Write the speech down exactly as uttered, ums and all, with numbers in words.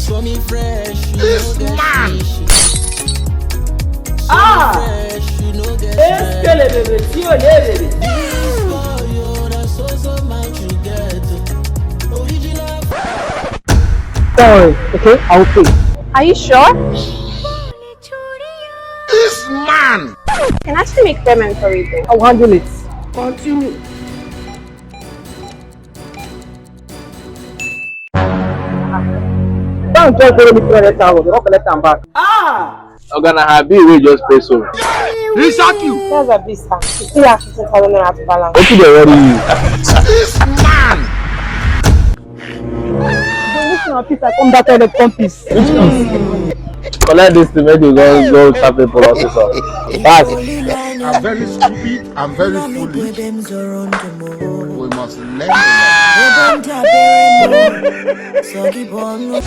Tommy fresh, you This no get man. fish. Ah! Fresh, you no get Eskele bebe, tí ò lè bebe. So so much you get. Original Don't worry, okay? I will pay. Are you sure? This man. I can actually make payment for it though. I will handle it. Continue. Bank just borrow me three hundred thousand, they don't collect am back. Ah! Oga, na her bill wey just pay so. He shock you. That's a big sir. You still have fifteen thousand naira to balance. Wetin dey worry you? This man. This na peace, I come that toilet come peace. Collect this thing, make you go go sharp people hospital. Pass. I'm very stupid. I'm very foolish. We must learn. A lot.